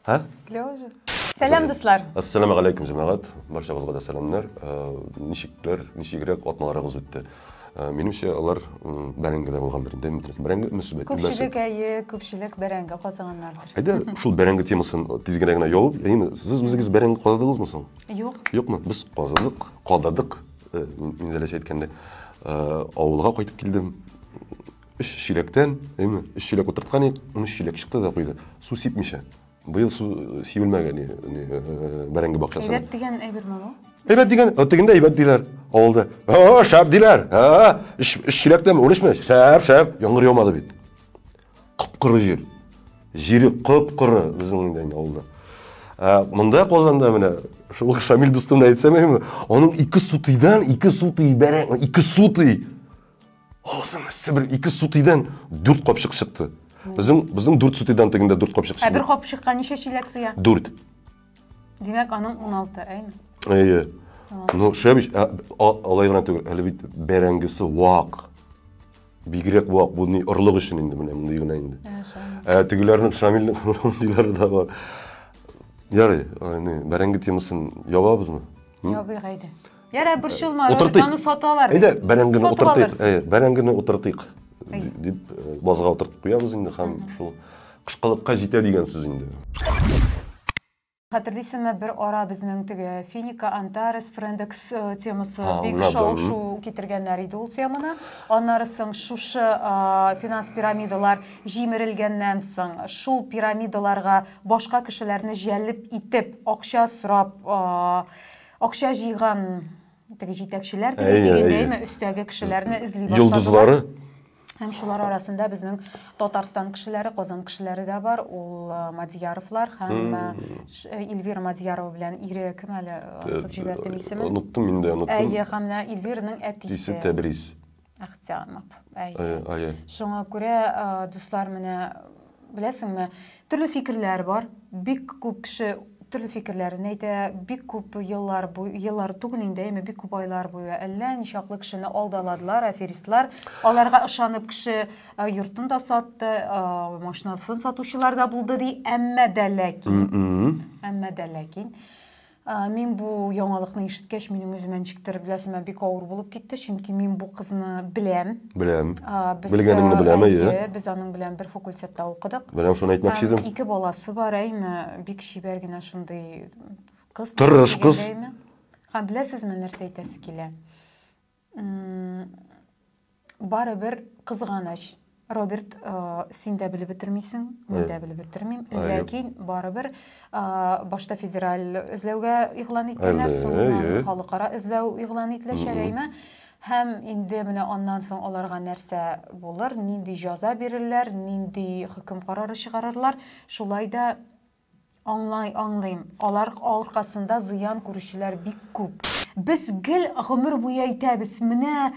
Һа? Клево же. Сәлам, дуслар. Ассаламу алейкум, җәмәгать. Барчагызга да сәламнәр. Ничекләр, ничегрәк атналарыгыз үтте? Минемчә, алар бәрәңгедә булгандыр инде. Бәрәңге мөсибәт. Күпчелек әйе, күпчелек бәрәңге казыганнардыр. Әйдә, шул бәрәңге темасын тиз генә генә ябып, әйеме, сез үзегез бәрәңге казыдыгызмы соң? Юк. Юкмы? Без казыдык, кададык, Минзәләчә әйткәндә. Авылга кайтып килдем. Өч чиләктән, әйме, өч чиләк утырткан идек, 13 чиләк чыкты да куйды. Су сипмичә. Быел су сибелмәгән бәрәңге бакчасына. Әйбәт дигән әйберме бу? Әйбәт дигән, тегендә әйбәт диләр авылда. О, шәп диләр. А, өч чиләктән 13-ме? Шәп, шәп. Яңгыр яумады бит. Кып-кыры җир. Җире кып-кыры безнең инде авылда. Ә, монда Казанда менә шул Шамил дустымны әйтсәм, әйме, аның 2 сутыйдан 2 сутый бәрәңге, 2 сутый Авызым эссе бер ике сутыйдан дүрт капчык чыкты. Безнең безнең дүрт сутыйдан тегендә дүрт капчык чыкты. Ә бер капчыкка ничә чиләк сыя? Дүрт. Димәк, аның 16, әйме? Әйе. Ну, шәп ич, алай гына түгел, әле бит бәрәңгесе вак. Бигрәк вак, бу ни орлык өчен инде менә мондый гына инде. Ә тегеләрнең Шамилнең мондыйлары да бар. Ярый, ни, бәрәңге темасын ябабызмы? Ябыйк әйдә. Ярар, борчылма, Роберт, аны саталар. Әйдә, бәрәңгене утыртыйк. Әйе, бәрәңгене утыртыйк дип э, базга утыртып куябыз инде һәм шул кышкылыкка җитә дигән сүз инде. Хәтерлисеңме, бер ара безнең теге Финика, Антарес, Френдекс э, темасы бик шау-шу китергәннәр иде ул теманы. Аннары соң шушы э, финанс пирамидалар җимерелгәннән соң, шул пирамидаларга башка кешеләрне җәлеп итеп, акча сорап, Акча җыйган теге җитәкчеләр дип әйтик инде, әйме, өстәге кешеләрне эзли башладылар. Йолдызлары. Һәм шулар арасында безнең Татарстан кешеләре, Казан кешеләре дә бар. Ул э, Мадияровлар һәм э, э, Эльвира Мадиярова белән ире кем әле онытып җибәрдем исемен. Оныттым инде, оныттым. Әйе, һәм менә Эльвираның әтисе. Әтисе Тәбрис. Ахтямов. Әйе. Әйе. Шуңа күрә, дуслар, менә беләсеңме, төрле фикерләр бар. Бик күп кеше төрле фикерләрен әйтә, бик күп еллар бу еллар түгел инде, әйме, бик күп айлар буе әллә ничаклы кешене алдаладылар, аферистлар. Аларга ышанып кеше йортын да сатты, машинасын сатучылар да булды ди, әмма дә ләкин, әмма дә ләкин Мин бу яңалыкны ишеткәч, минем үземә ничектер, беләсеңме, бик авыр булып китте, чөнки мин бу кызны беләм. Беләм. Белгәнеңне беләм, әйе. Без аның белән бер факультетта укыдык. Беләм, шуны әйтмәкче идем. Ике баласы бар, әйме, бик чибәр генә шундый кыз. Тырыш кыз. Һәм беләсезме, нәрсә әйтәсе килә? Барыбер кызганыч. Роберт, син дә белеп бетермисең, мин дә белеп бетермим. Ләкин барыбер башта федераль эзләүгә игълан иткәннәр, соңыннан халыкара эзләү игълан ителәчәк, әйме? Һәм инде менә аннан соң аларга нәрсә булыр, нинди җәза бирерләр, нинди хөкем карары чыгарырлар, шулай да Аңлай, аңлыйм, алар аркасында зыян күрүчеләр бик күп. Без гел гомер буе әйтәбез, менә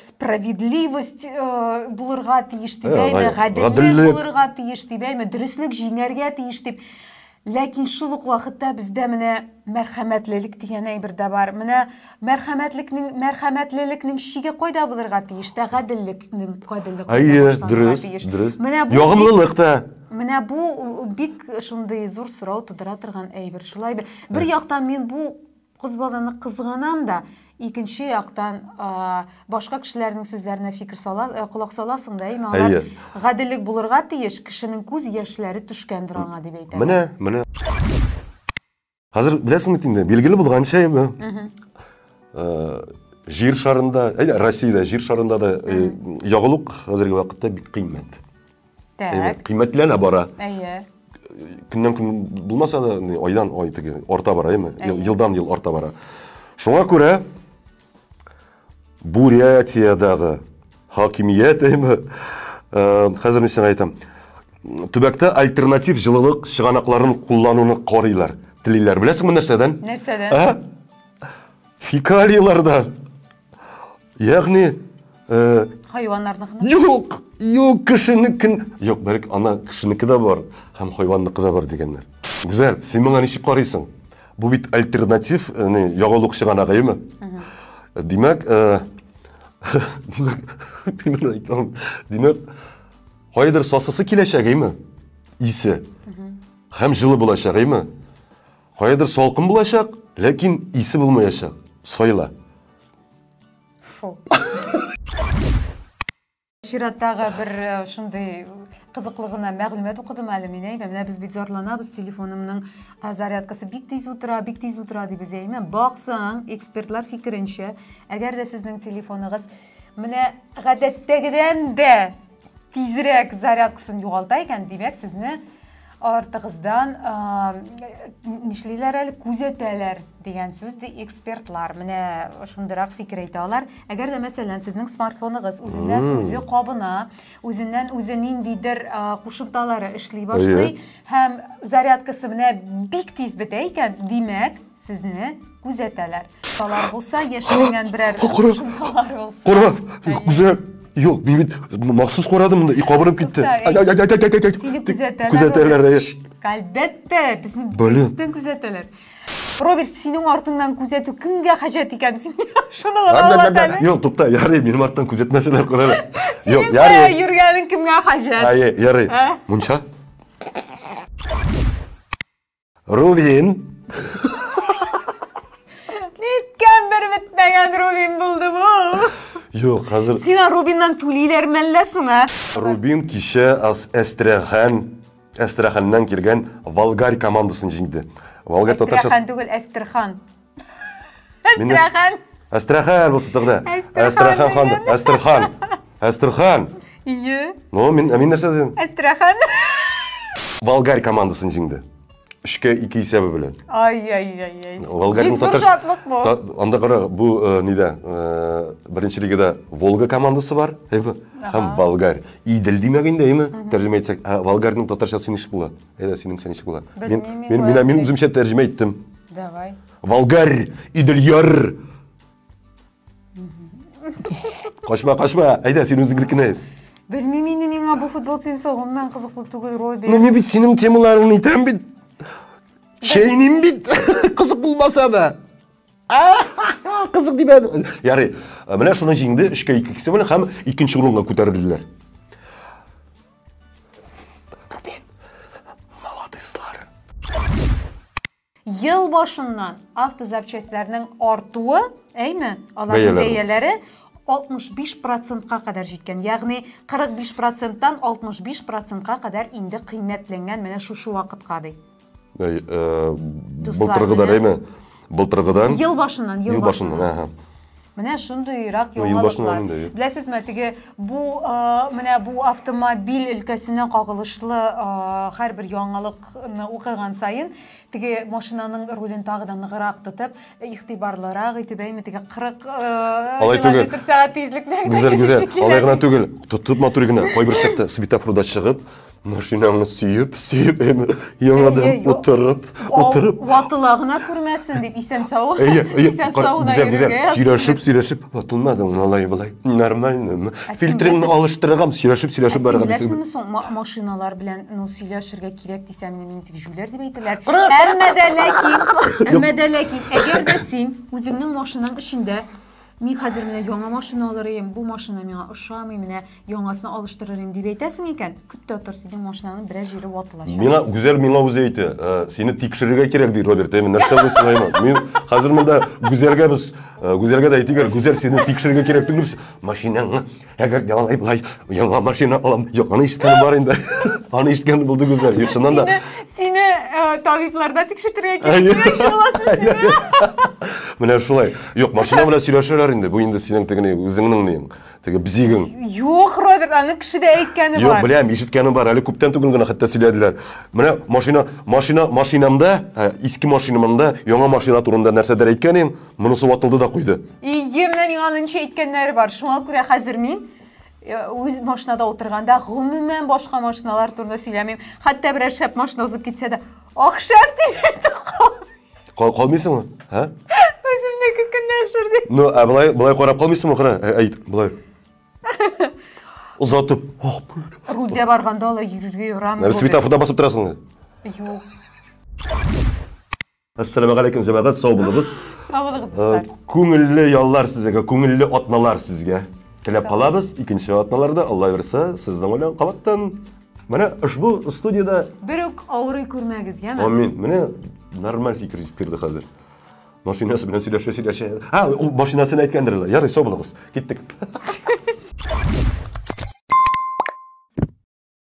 справедливость булырга тиеш дип, әйме, гаделлек булырга тиеш дип, әйме, дөреслек җиңәргә тиеш дип. Ләкин шул ук вакытта бездә менә мәрхәмәтлелек дигән әйбер дә бар. Менә Мәрхәмәтлекнең, мәрхәмәтлелекнең чиге кайда булырга тиеш тә, гаделлекнең гаделлек кайда Әйе, башланырга дөрес, тиеш? дөрес. Менә бу бик, Ягымлылык та. менә бу бик шундый зур сорау тудыра торган әйбер. Шулай бит. Бер яктан мин бу кыз баланы кызганам да, икенче яктан башка кешеләрнең сүзләренә фикер сала, э, колак саласың да, әйме, алар Әйе. гаделлек булырга тиеш, кешенең күз яшьләре төшкәндер аңа дип әйтәләр. Менә, менә. Хәзер беләсең бит инде, билгеле булганча инде. Э, җир шарында, әйдә, Россиядә җир шарында да э, ягулык хәзерге вакытта бик кыйммәт. Так. Кыйммәтләнә бара. Әйе. Көннән көн булмаса да, айдан ай теге арта бара, әйме? Елдан ел арта бара. Шуңа күрә Бурятиядагы хакимият әйме, э, хәзер мин сиңа әйтәм, төбәктә альтернатив җылылык чыганакларын куллануны карыйлар, телиләр. Беләсеңме нәрсәдән? Нәрсәдән? Ә? Фекалийлардан. Ягъни э, хайваннарныкы. Юк, юк, кешенекен. Юк, бәлки ана кешенеке дә бар һәм хайванныкы да бар дигәннәр. Гүзәл, син моңа ничек карыйсың? Бу бит альтернатив, э, не, ягулык чыганагы, әйеме? Димәк, э, димәк, мин әйтәм, димәк, кайдыр сасысы киләчәк, әйеме? Исе. һәм җылы булачак, әйме? Каядыр салкын булачак, ләкин исе булмаячак. Сайла. Фу. Чираттагы бер э, шундый кызыклы гына мәгълүмат укыдым әле мин, әйме. Менә без бит зарланабыз, телефонымның э, зарядкасы бик тиз утыра, бик тиз утыра дибез, әйме. Баксаң, экспертлар фикеренчә, әгәр дә сезнең телефоныгыз менә гадәттәгедән дә тизрәк зарядкасын югалта икән, димәк, сезне артыгыздан нишлиләр әле, күзәтәләр дигән сүз ди экспертлар. Менә шундыйрак фикер әйтә алар. Әгәр дә, мәсәлән, сезнең смартфоныгыз үзеннән үзе кабына, үзеннән үзе ниндидер кушымталары эшли башлый һәм зарядкасы менә бик тиз бетә икән, димәк, Сезне күзәтәләр. Алар булса, яшеренгән берәр кушымталар булса. Кара, күзә Юк, мин бит махсус карадым монда, и кабынып китте. Ай, ай, ай, ай, ай, ай. Сине күзәтәләр. Күзәтәләр, әйе. Әлбәттә, безне бөтен күзәтәләр. Роберт, синең артыңнан күзәтү кемгә хаҗәт икән? Син шуны гына аңлат әле. Юк, тукта, ярый, минем арттан күзәтмәсәләр, кара әле. Юк, ярый. Йөргәнең кемгә хаҗәт? Әйе, ярый. Мунча? Рубин. Ниткән бер бетмәгән Рубин булды бу? Юк, хәзер. Сиңа Рубиннан түлиләр мәллә соң, ә? Рубин кичә Әстрәхан, Әстрәханнан килгән Волгарь командасын җиңде. Волгарь татарча. Әстрәхан түгел, Әстерхан. Әстрәхан. Әстрәхан булсын тогда. Әстрәхан хан. Әстерхан. Әстерхан. Ие. Ну, мин, мин нәрсә дидем? Әстрәхан. Волгарь командасын җиңде. Өчкә ике исәбе белән. Ай-яй-яй-яй. Волгарьның Бик зур шатлык бу. Анда кара, бу э, нидә, э, беренче лигада Волга командасы бар, әйме? Һәм Волгарь. Идел димәк инде, әйме? Тәрҗемә итсәк, ә Волгарьның татарчасы ничек була? Әйдә, синеңчә ничек була? Мин мин мин, мин үземчә тәрҗемә иттем. Давай. Волгарь, Идел-Яр. Качма, качма. Әйдә, син үзеңнекене әйт. Белмим инде миңа бу футбол темасы гомумән кызыклы түгел, Робби. Ну, мин бит синең темаларыңны әйтәм бит. Чәйним бит. Кызык булмаса да. Кызык дип әйтеп. Ярый, менә шуны җиңде, 3-кә 2 икесе белән һәм икенче урынга күтәрелделәр. Рубин, молодецлар. Ел башыннан автозапчастьләрнең артуы, әйме, аларның бәяләре 65 процентка кадәр җиткән. Ягъни 45 проценттан 65 процентка кадәр инде кыйммәтләнгән менә шушы вакытка ди. Э, былтыргыдан, әйме? Былтыргыдан. Ел башыннан, ел башыннан. Ага. Менә шундыйрак яңалыклар. Беләсезме, теге бу менә бу автомобиль өлкәсенә кагылышлы һәрбер яңалыкны укыган саен, теге машинаның рулен тагы да ныграк тотып, игътибарлырак итеп, әйме, теге 40 километр сәгать тизлек белән. Гүзәл, гүзәл. Алай гына түгел, тотып матур гына, кайбер чакта светофорда чыгып, Машинаңны сөеп, сөеп, әйме, яңадан утырып, утырып. Ватыла гына күрмәсен дип, исән сау. Әйе, әйе. Гүзәл, гүзәл, сөйләшеп, сөйләшеп, ватылмадың, алай болай. Нормально. Фильтрыңны алыштыргам, сөйләшеп, сөйләшеп барырга дисең. Беләсеңме соң, машиналар белән, ну, сөйләшергә кирәк дисәм, мине тик җүләр дип әйтәләр. Әмма дә ләкин, әмма дә ләкин, әгәр дә син үзеңнең машинаң эчендә Мин хәзер менә яңа машина алыр идем, бу машина миңа ошамый, менә яңасын алыштырыр идем дип әйтәсең икән, көт тә тор, синең машинаның берәр җире ватылачак. Миңа Гүзәл миңа үзе әйтә, э, сине тикшерергә кирәк ди Роберт, әйме нәрсә булсын әйме. Мин хәзер монда Гүзәлгә без э, Гүзәлгә дә әйтик әле, Гүзәл сине тикшерергә кирәк түгел, машинаңны Әгәр дә алай болай яңа машина алам. Юк, аны ишеткәнем бар инде. Аны ишеткән булды Гүзәл. Юк, чыннан да. Сине э, табибларда тикшертергә кирәк димәкче буласың син. Менә шулай. Юк, машина белән сөйләшәләр инде. Бу инде синең теге үзеңнең нең, теге бзигең. Юк, Роберт, аны кеше дә әйткәне бар. Юк, беләм, ишеткәнем бар. Әле күптән түгел генә хәтта сөйләделәр. Менә машина, машина, машинамда, э, иске машинамда яңа машина турында нәрсәдер әйткән идем. Монысы ватылды да куйды. Ие, менә миңа аны ничә әйткәннәре бар. Шуңа күрә хәзер мин э, үз машинада утырганда гомумән башка машиналар турында сөйләмим. Хәтта берәр шәп машина узып китсә дә, ах шәп дип әйтеп калмыйм. Калмыйсыңмы? Һә? Үземнеке көнләшер дип. Ну, ә болай болай карап калмыйсыңмы, кара, әйт, болай. Озатып. Ох, Рульдә барганда алай йөрергә ярамый. Светофорда басып торасың. Юк. Әссәламегаләйкем, җәмәгать, сау булыгыз. Сау булыгыз, дуслар. Күңелле яллар сезгә, күңелле атналар сезгә. Теләп калабыз. Икенче атналарда, Алла бирсә, сезнең белән кабаттан Менә ошбу студиядә Бер үк авырый күрмәгез, яме? Амин. Менә нормаль фикер җиткерде хәзер. Машинасы белән сөйләшә сөйләшә. А, ул машинасын әйткәндер. Ярый, сау булыгыз. Киттек.